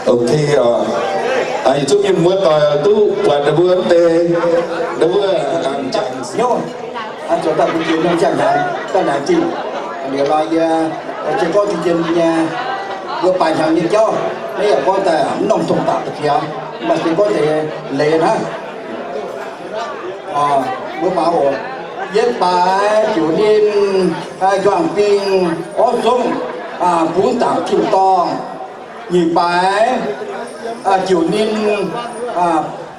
Ok, yietc zungv mienh muoz-doic duqv buatc ninh mbuo wuov deix, ninh mbuo nangc jangx hnyouv, zoux daaih bun jiex norm ziangh hnyangx daaih naaic zingh. Liuz nor yie se gorngv jiex jiex nyei, mbuo baaix hnyangx nyei jauv, maiv yaac gorngv daaih mv norm dongh daaih ba'jiex, maaih se gorngv deix leiz hnangv. Mbuo mangc oc. Yietv baaix ziouc ninh juangc bing orv zongv bungx zaangc tin-dorngh. Nyic baaix ziouc ninh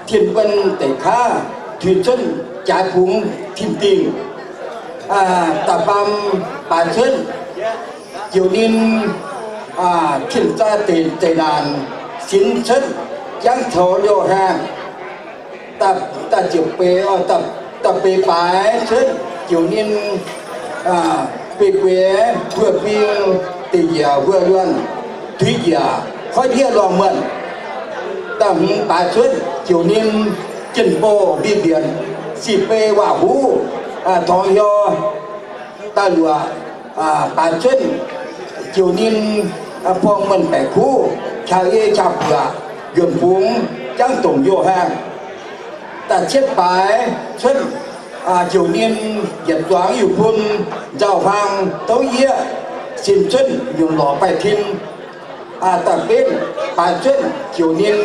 tin-buonv deic kaav, tuix cuotv jaaix bungx tin-dingh. Da'faam baaix cuotv ziouc ninh tin-zai deic, deic naanc sinx cuotv jangv coux liouh haengh. Da'ziepc, da'ziepc beiz, da'beiz baaix cuotv ziouc ninh beiv gueix huoqv bing deic njiec huoqv yuonh, tuix njiec koiv ndiev lorngh muonh. Da'hmz baaix cuotv ziouc ninh jien-bouh mbi mbienc, sic bei waac huv, torngx hiuv daaih luoqc. Baaix cuotv ziouc ninh buangh muonh baeqc kuv, qaqv ei qaqv buoqc, yuonc bungx jangv dongc youh haengh. Da'cietv baaix cuotv ziouc ninh yietc zuangx Iu-Bun nzauh hlang douv yieqv, sin cuotv nyunc lorqc baih tin. Da'betv baaix cuotv ziouc ninh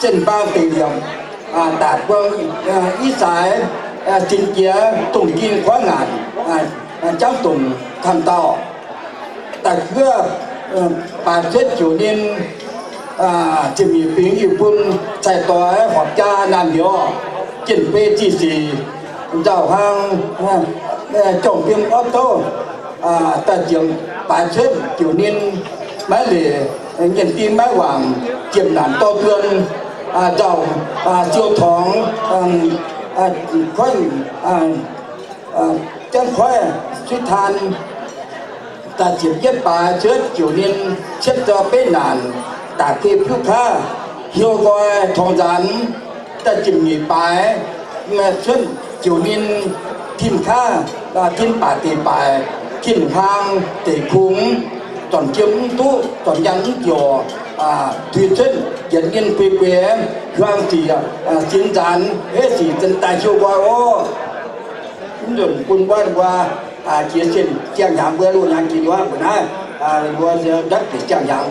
sen mbaang deic liemc, daaih buang i saaix, sin jiex dongh ging kuaaiv ngaanc, jangv dongc kanh dauh. Da'juov baaix cuotv ziouc ninh ziepc nyeic fingx Iu-Bun cai-doix horpc jaa naamh nyouz, jien-beiv zih sic nzauh hlang, jorngh fim orv douv. Da'ziepc baaix cuotv ziouc ninh maiv leic, nyienh ding maiv wangc, ziepc naanc dorh duon, nzauh siou torngx, koiv, janv koiv suiv taan. Da'ziepc yietv baaix cuotv ziouc ninh cietv zoi betv naanc, daaih kuei piuv kaav, hiuv nqoi torngx nzaanx. Da'ziepc nyeic baaix cuotv ziouc ninh tin kaav, tin baac deic baaic, tin hlang deic kungx, zornc jiem mv duqv, zornc nyaanh mv joux, tuix cuotv yietc ninh gueix gueix, hiuang sic sinx nzaanx, heiv sic zin daaih hiuv nqoi oc. Mv nzunc bun mbuo jiex zinh ziangh hnyangx mbuo loz-hnyangx jiex nduov mbuo naaiv, mbuo nqapv bieqc ziangh hnyangx.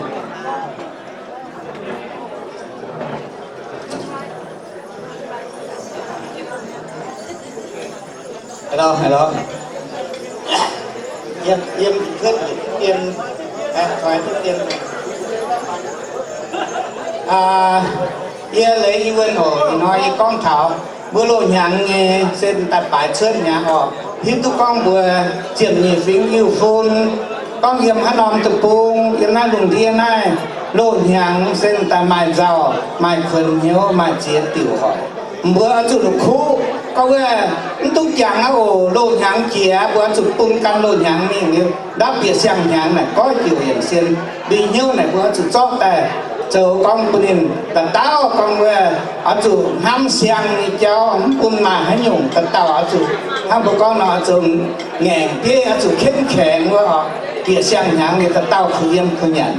Yie leiz Iu-Bun oc. Ih hnoi yie gorngv taux mbuo loz-hnyangx nyei se daaih baaix cuotv hnyangx oc. Hiuv duqv gorngv mbuo ziepc nyeic fingx Iu-Bun gorngv yiem haaix norm deic-bung, yiem naaiv lungh ndiev naaiv, loz-hnyangx se daaih maaih nzauh, maaih kuonx hnyouv, maaih ziex diuc hoic. Mbuo oix zuqc la'kuqv gorngv wuov, mv duqv jangx aqv oc. Loz-hnyangx jiex mbuo oix zuqc bun gan loz-hnyangx mingh liuz, ndapv bieqc siang-hnyangx naaic goiv diuc yienc sien, mbuo hnyouv naaic mbuo oix zuqc zorqv daaih zoux gorngv bun ninh da'dauh gorngv wuov, oix zuqc hnamv siang nyei jauv, mv bun maaih haaix nyungc da'dauh oix zuqc hnangv mbuo gorngv nor, oix zuqc ngaengc bieiv, oix zuqc เข้มแข็ง wuov oc. Bieqc siang-hnyangx liuz da'dauh kuh yiem kuh nyanc.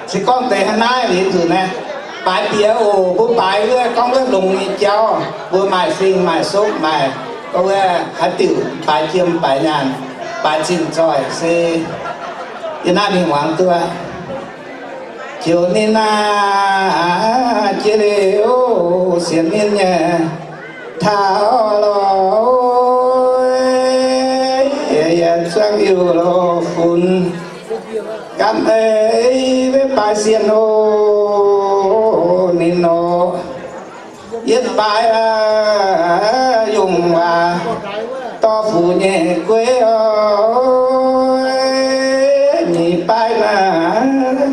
Se gorngv deix hnangv naaiv liuz nzunc naaiv, baaix bieqc oc. Mbuo baaix wuov gorngv wuov longx nyei jauv, mbuo maaih fing maaih sopv maaih gorngv wuov haaix diuc baaix jiem baaix nyaanh, baaix zinh zoih se yiem naaiv mingh muangx duqv. Ziouc ninh aah, jiex liuz sienx ninh nyei taux lorqc, yie zuangx Iu-Bun ganh ei, baaix sienh oc, ninh oc. Yietv baaix yungh waac dorh fuc nyei gueix oc. Nyic baaix naaic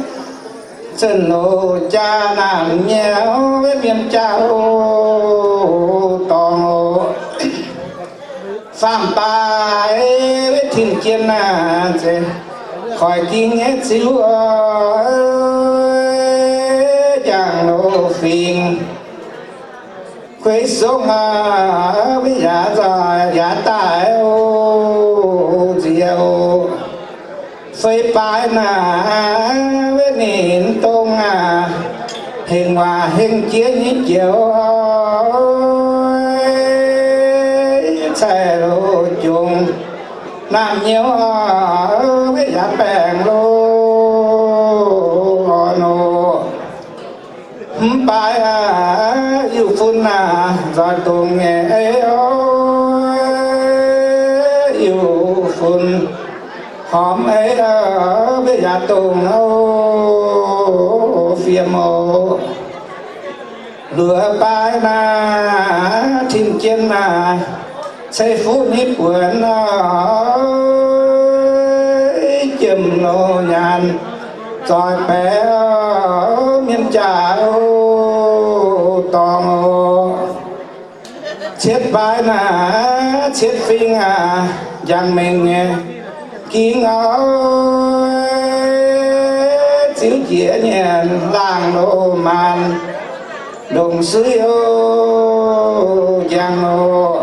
zunc loz jaa naamh nyei mienh jaa oc, dorngx oc. Faam baaix tin-jien naaic, koiv-dingh nyei ziux, jangx loz fingx, kueix songv, yaac nzauh yaac daaih oc, nziex oc. Feix baaix naaic, ninh dongh hengx waac hengx jiex nyei jiex, caih loz jongc naamh nyouz, maiv yaac baengc loh nor. Mv baac Iu-fun aah, nzoih dongh nyei ei, Iu-fun hormx ei, maiv yaac dongh fiem oc. Luoqc baaix naaic, tin jien naaic, ceix fuqv nyei buonc, jiem loz nyaanh, zoih baeqc mienh jaax dorngx oc. Cietv baaix naaic, cietv fing aac, njang mengh nyei ging oc, ziux jiex nyanc laangh loz maanc, ndongc suiv oc, njang oc.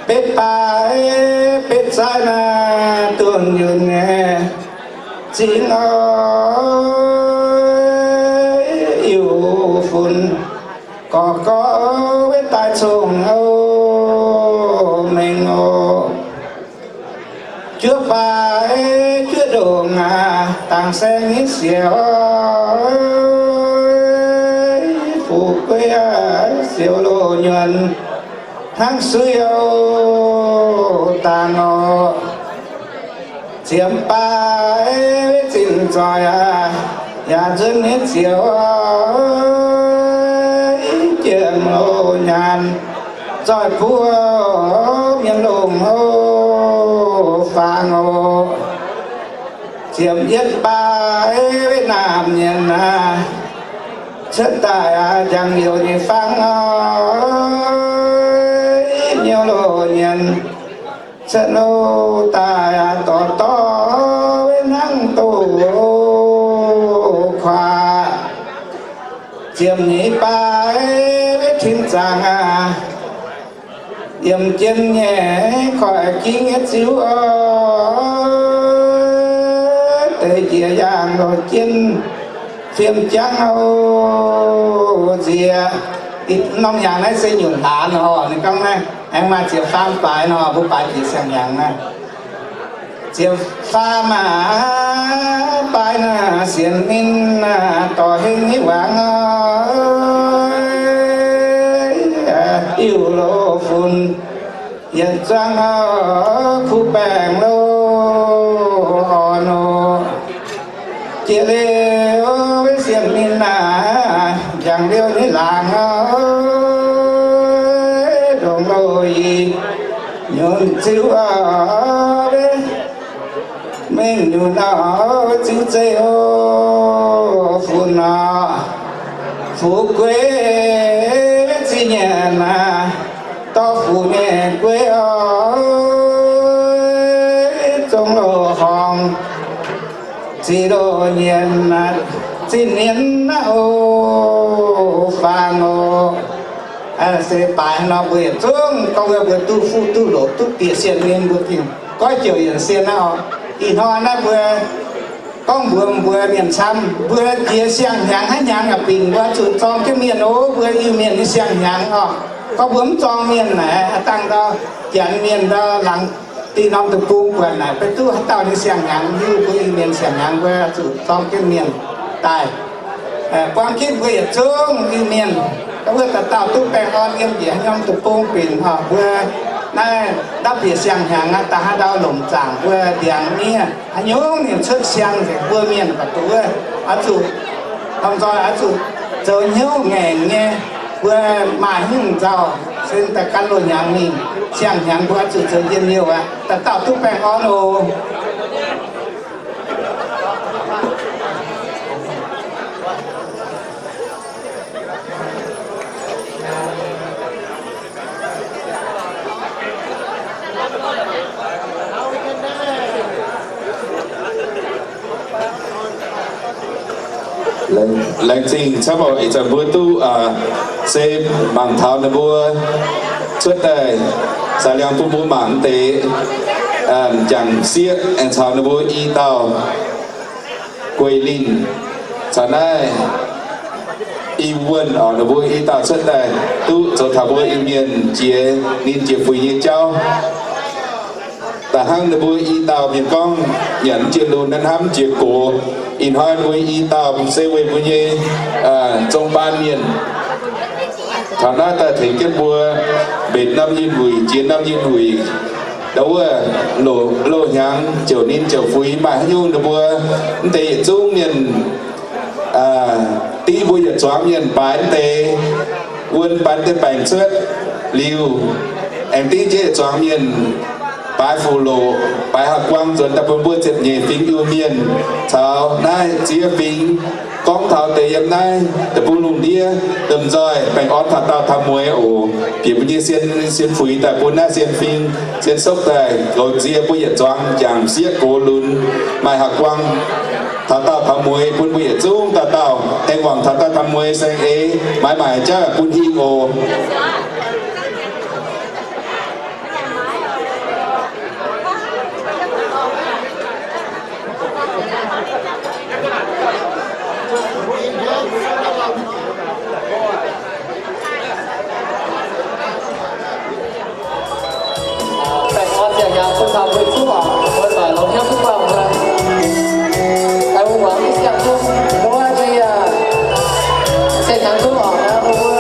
Betv baaix betv zaaiv naaic, dunh yunh nyei zingx oc, Iu-fun gorx gorx wetv daaih congh oc, mengh oc. Juov baaix juov ndongc aac, dangc saeng nyei siec, fu'jueiv siouc loz nyuonh hnangv suiv oc, dangh oc. Ziemx baaix zinh zoih aac, yaac nzuonx nyei ziouc, jiem loz nyaanh, zoih buov mienh longc oc, faang oc. Ziemx yietv baaix naamh nyanc aac, cuotv daaih aac, njang youc nyei faang oc, nyouz loz nyanc, cuotv loz daaih aac, dorh dorh hnangv doz kuaaic. Ziemx nyeic baaix tin zaangc aac, yiem jien nyei koiv ging nyei ziux oc, deix jiex yaangh lorh jien fiem jangv oc, nziex. Norm hnyangx naaiv se nyunc hlaax nor, ninh gorngv naaiv aengx maaih ziepc faam baaix nor, mbuo baaix jiex siang-hnyangx naaiv. Ziepc faam aac, baaix naaic sienx ninh naaic dorh heng nyei wangc oc, Iu-fun yietc zuangx oc, kuv baengc loh orn oc. Jiex liuz sienx ninh naaic, njang liuz nyei laangz oc, ndongc loh ih nyunc ziux oc, mengh nyunc oc, ziux zeiv oc, funx oc, fu'jueiv zinh nyanc aac, dorh fuqv nyei gueiv oc, zong loh horngz, ziux loh nyanc, zinh nyanc aqv oc, faang oc. Se baaix nor mbuo yietc zungv gorngv mbuo duqv fuqv duqv loc duqv bieqc sienx ninh mbuo gengh goiv jouc yienc sien aqv oc. Ih hnoi naaiv mbuo gorngv mbuox mbuo mienh camv, mbuo jiex siang-hnyangx haaix hnyangx yaac bingx mbuo zuqc zorng jienv mienh oc. Mbuo Iu-Mienh nyei siang-hnyangx oc, gorngv mbuo mv zorng mienh naaic, dangh ndau Janx mienh ndau laangz diqc norm deic-bung buatc naaic, beiv duqv haaix dauh nyei siang-hnyangx, hiuv mbuo Iu-Mienh siang-hnyangx mbuo zuqc zorng jienv mienh daaih. Buang jienv mbuo yietc zungv Iu-Mienh, gorngv mbuo dauh dauh duqv baengh orn yiem njiec haaix norm deic-bung bingx oc. Mbuo naaiv ndau bieqc siang-hnyangx aqv, da'haav ndau lomc zaangc mbuo ndiangx miev haaix nyungc ninh cuotv siang nzengc, mbuo mienh baac duqv wuov, oix zuqc, domh nzoih oix zuqc zoux hnyouv ngaengc nyei. Mbuo maaih hnyouv nzauh se daaih gan loz-hnyangx mingh, siang-hnyangx mbuo oix zuqc zoux njien-youh aqv. Dauh dauh duqv baengh orn oc. Laengz zingh camv oc. Ih zanc mbuo duqv se mangc taux ninh mbuo cuotv daaih, saax liangx bun mbuo mangc deix m'jangc sieqv aengx caux ninh mbuo i dauh gueic linh. Taux naaiv i wuonh oc, ninh mbuo i dauh cuotv daaih duqv zoux taux mbuo Iu-Mienh jiex ninh jiex fuix nyei jauv. Da'faanh hnangv ninh mbuo i dauh mienh gorngv nyanc jiex lunx naaiv hnamv jiex gox, ih hnoi mbuo i dauh se weic mbuo nyei zong baan mienh taux naaiv daaih tengx jienv mbuo mbenc norm yinh wuic jiex norm yinh wuic. Ndau wuov loz hnyangx ziouc ninh ziouc fuix maaih haaix nyungc ninh mbuo mv deix yietc zungv mienh div mbuo yietc zuangx mienh baaix mv deix, wuon baaix mv deix baengc cuotv liuz, aengx div jienv yietc zuangx mienh baaix fuqv loqc, baaix haaix guang nzuonx daaih bun mbuo ziepc nyeic fingx Iu-Mienh caux naaiv ziex fingx gorngv taux deix yiem naaiv deic-bung lungh ndiev domh nzoih baengh orn taux dauh taux mueiz oc. Bieqc mbuo nyei sien, sien fuix daaih bun naaiv sien fingx, sien sokv daaih goux nzie mbuo yietc zuangx jangc sieqv gox lunx maaih haaix guang taux dauh taux mueiz bun mbuo yietc zungv dauh dauh aengx wangc taux dauh taux mueiz saeng-eix maaiz maaic jauv bun hingh oc. Baengh orn ziangh hnyangx bun taux mbuo zungv oc, mbuo doic longx hnyouv duqv buangh mbuo. Daaih mbuo muangx mv siang zungv, mbuo nyei, aa, se hnyangx zungv oc, mbuo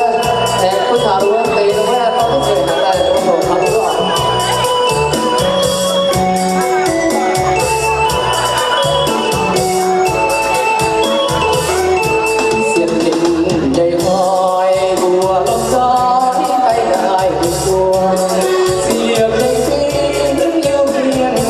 aengx bun taux mbuo deix mbuo dorh duqv nzueic hnyangx daaih mbuo hoqc taux mbuo oc. Siepv-fingx nyei hnoi mbuo lomh nzoih daaih daaih mbuo suonc. Siepv-fingx Iu-Mienh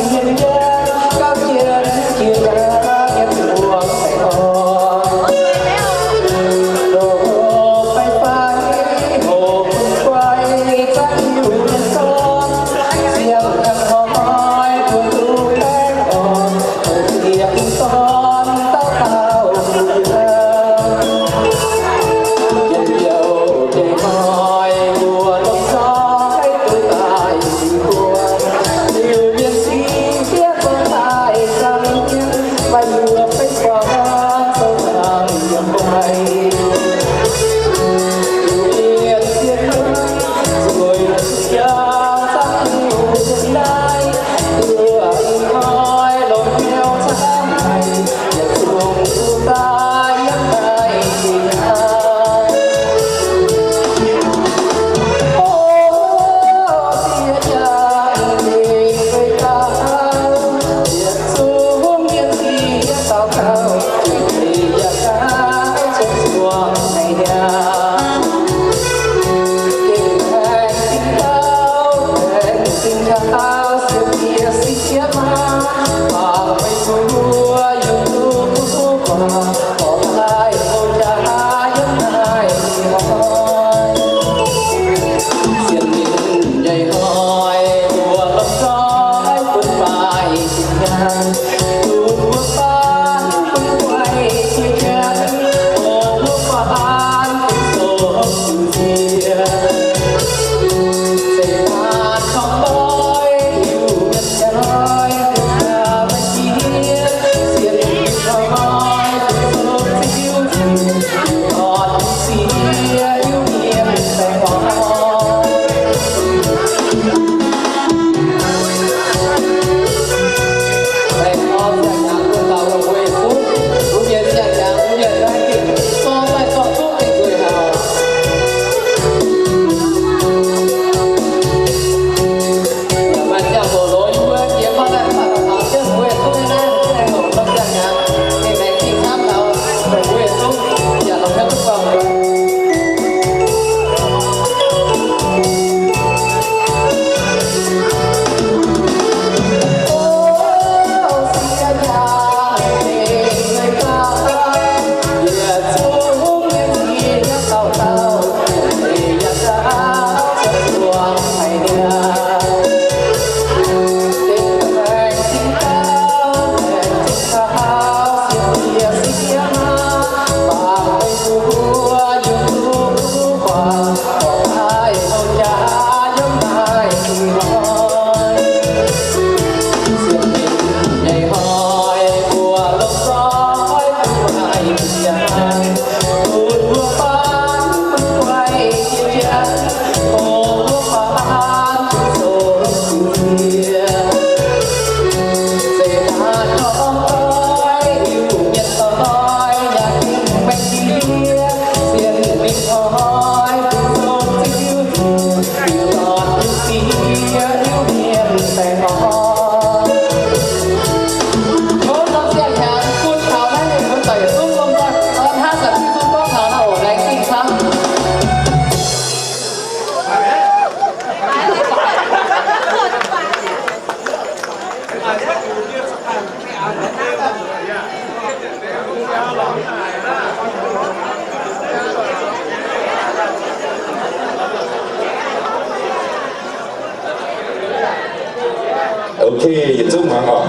Ok, yietc zungv muangx oc.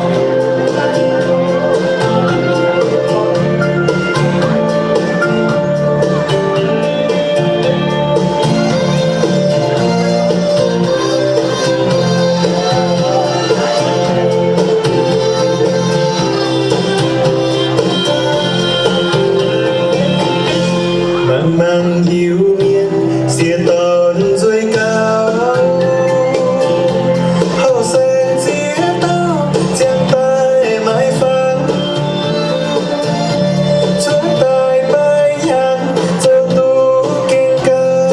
Mangc mangc hiuv mienh sieqv dorn nzueic gauh, houh saeng ziex dauh ziangh daaih maaiz fangx. Cuotv daaih mbaih nyaanh zoux duqv gengh gauh,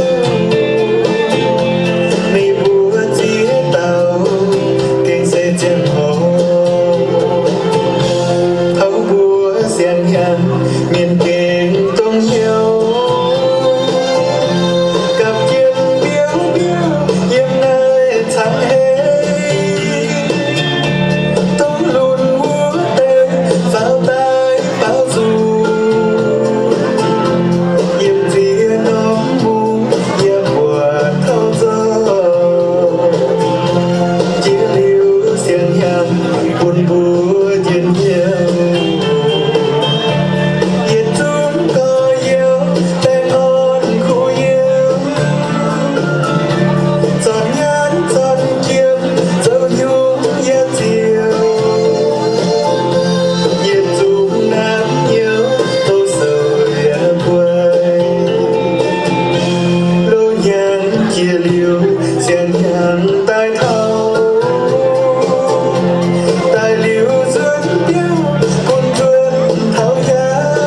meih mbuo ziex dauh gengh se ziangh hoc. Taux mbuo siang hnyangx mienh gengh dongh hnyouv, gapv jienv mbiouv mbiouv yiem naaiv cangx heix, dongh lunx wuov deix faaux daaih baaux nzung, yiem nziex norm mungh yaac buatc taux nzorc. Jiex liuz siang hnyangx bun mbuo njien-youh, yietc zungv gorx-youz baengh orn kuh yiem, zornc nyaanh zornc jiem zoux hnyouv yaac ziouc, yietc zungv naaiv hnyouv douz-souc yaac guai. Loz-hnyangx jiex liuz siang hnyangx daaih taux, daaih liuz nzuonx biauv bun nzuonx taux yaac,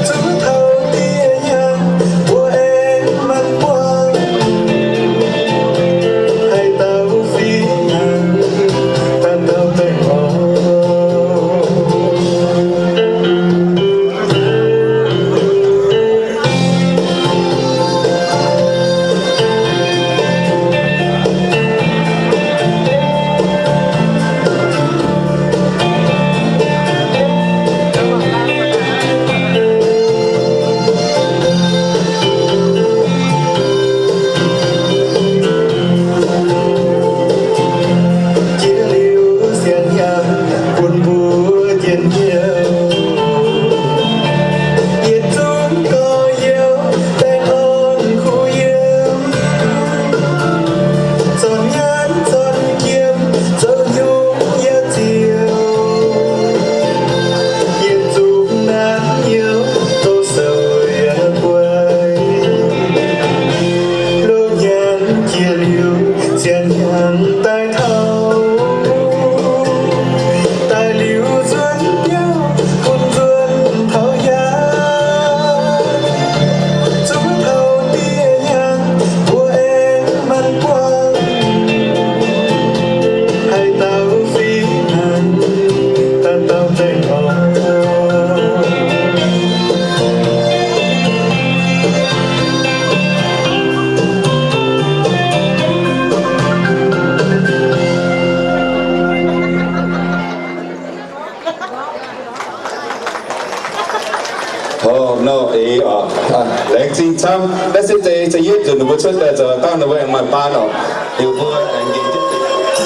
zuov taux dieh hnyangx mbuo aengx manc buangh, haaix dauh fih hnangv, daaih dauh baengh orn. Jiex liuz siang hnyangx bun mbuo njien-youh, yietc zungv gorx-youz baengh orn kuh yiem, zornc nyaanh zornc jiem zoux hnyouv yaac ziouc, yietc zungv naaiv hnyouv douz-souc yaac guai. Loz-hnyangx jiex liuz siang hnyangx daaih taux, daaih liuz nzuonx biauv bun nzuonx taux yaac, zuov taux dieh hnyangx mbuo aengx manc buangh, haaix dauh fih hnangv, daaih dauh baengh orn. Tov nor eix oc. Laengz zingh camv. Naaiv se deix, deix yietv nzunc ninh mbuo cuotv daaih zoux dangh ninh mbuo aengx maaih baan oc. Liuz mbuo aengx nqemh jienv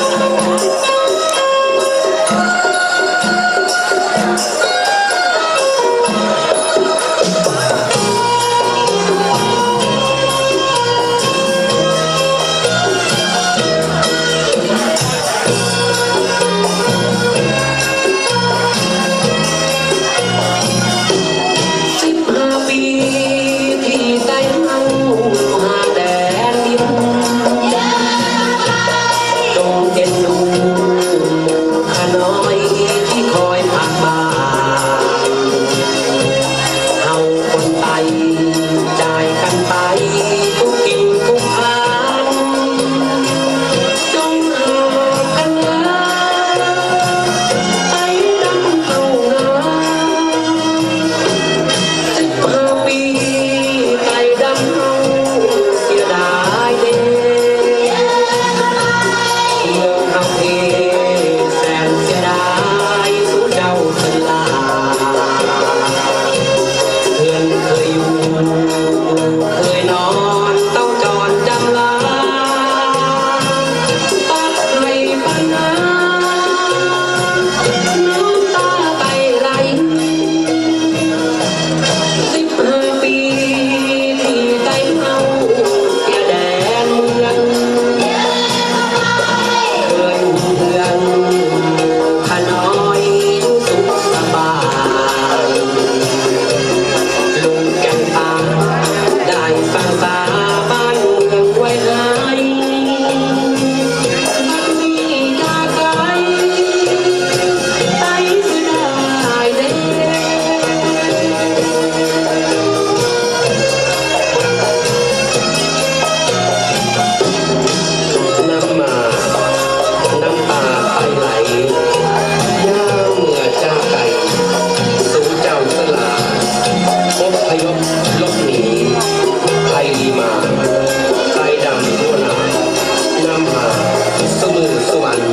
Sou mueiz sou waanc.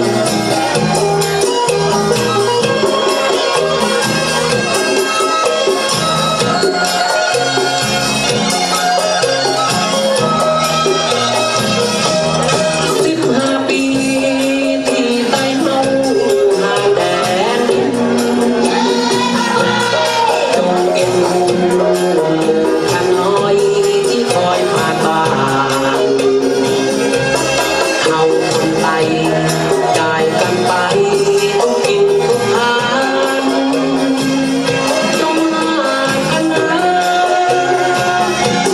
Sipv haa biei ti daaih hmouv haa daen, dongh en haaix hnoi jiex koi paatv baac, hauv bun daaih daaih gan bai duqv ginx duqv haan. Dongh maaih hnoi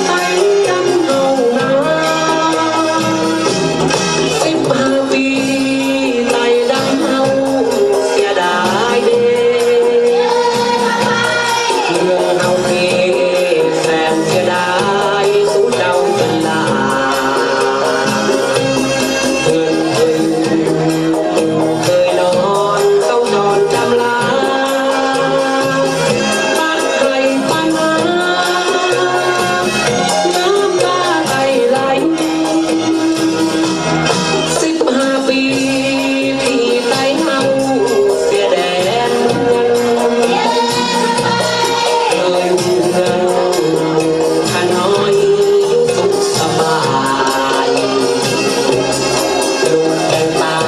daaih ndamv hauh naaic, sipv haa biei daaih ndamv hauh, เสียดาย deix. Mbuo hauh deix faen เสียดาย zuqc dauh benx laangz. Mbuo heuc Deix norm gauh ndorn ndamv laangz, baac haiz baac maaih naaiv daaih laaix, sipv haa biei ti daaih hmouv เสียดาย Hnoi yungz zuqc สบาย lungh baengh daaih,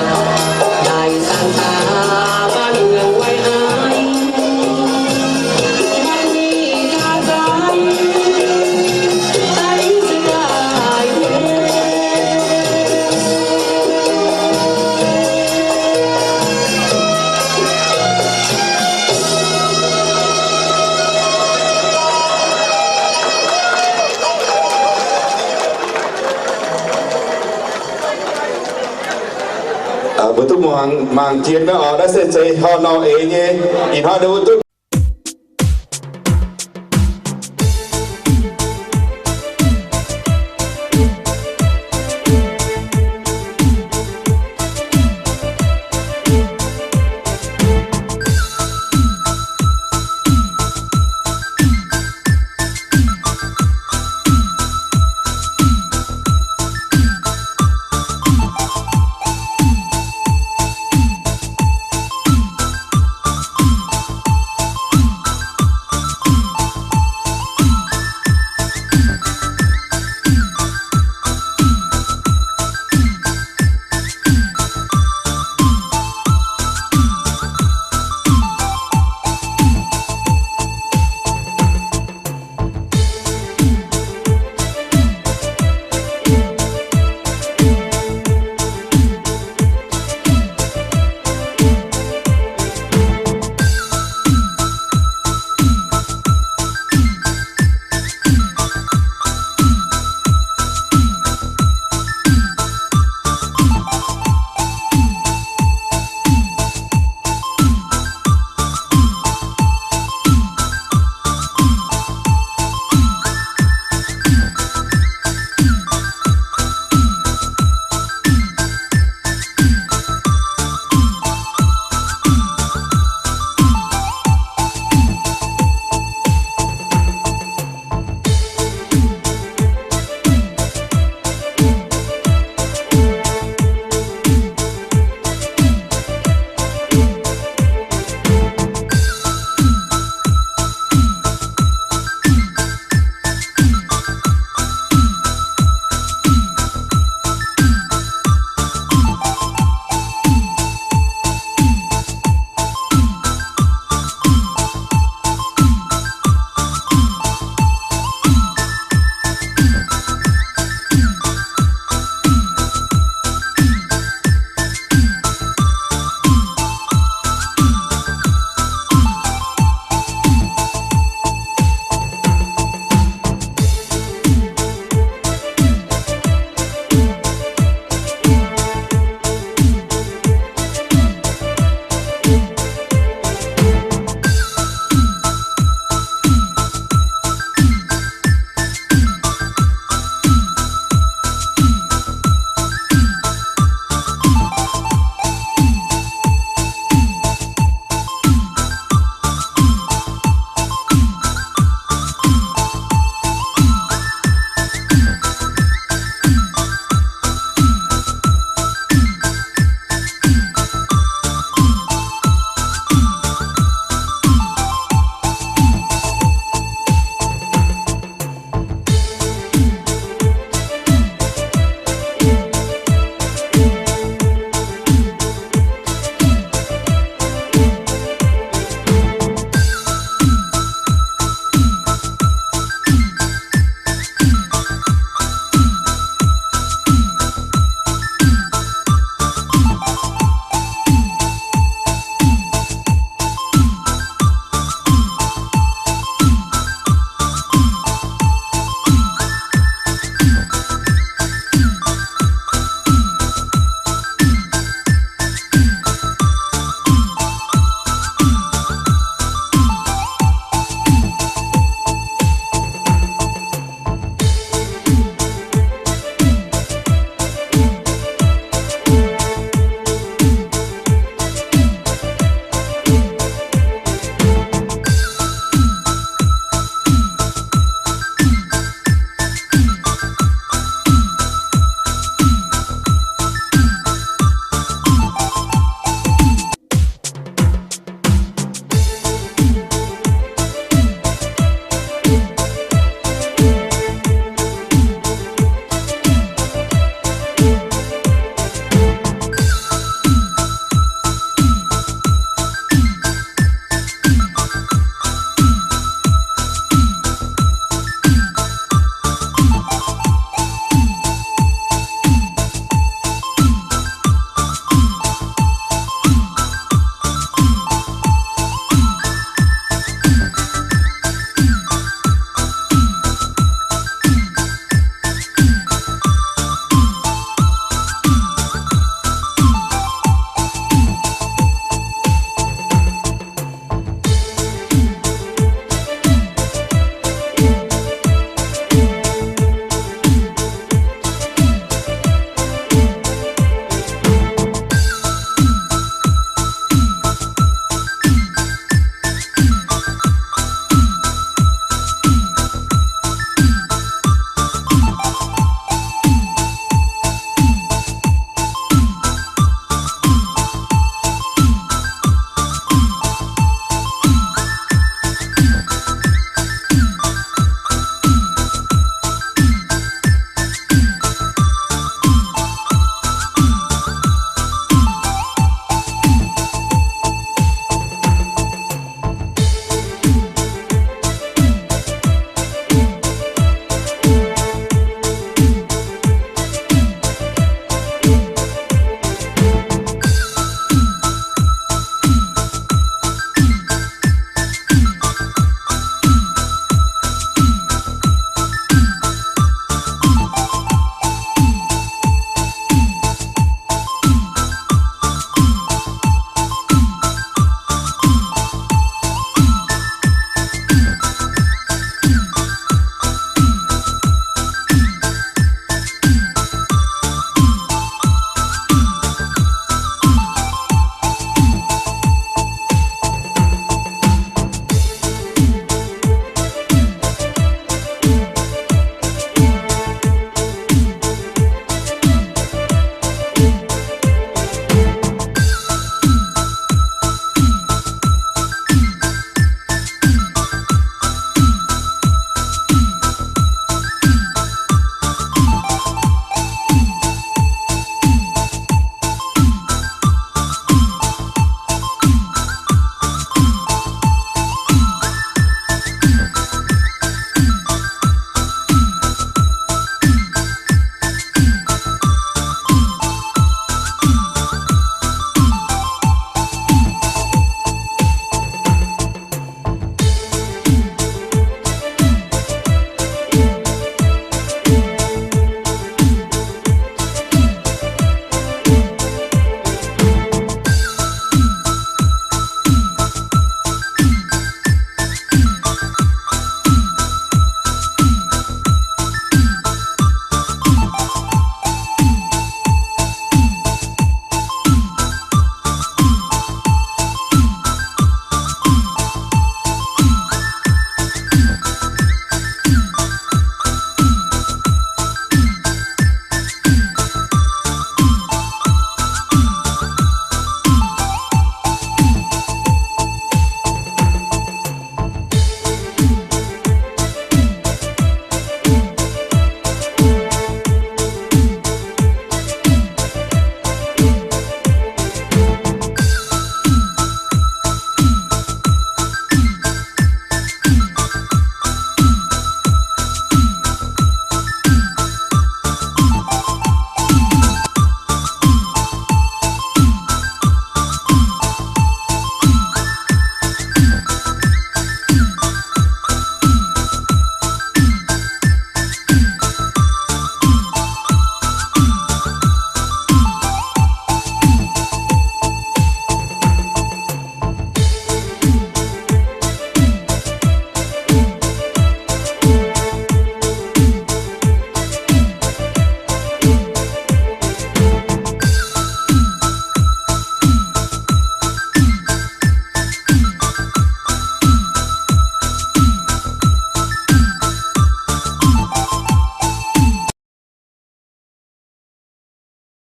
daaih saeng daaih, baanc mueiz waaic haic, maiv mingh jaa zaaic, daaih เสียดาย Mbuo duqv muangx mangc jiex naaiv oc. Naaiv se zeiz horh norh eix nyei. Ih hnoi mbuo duqv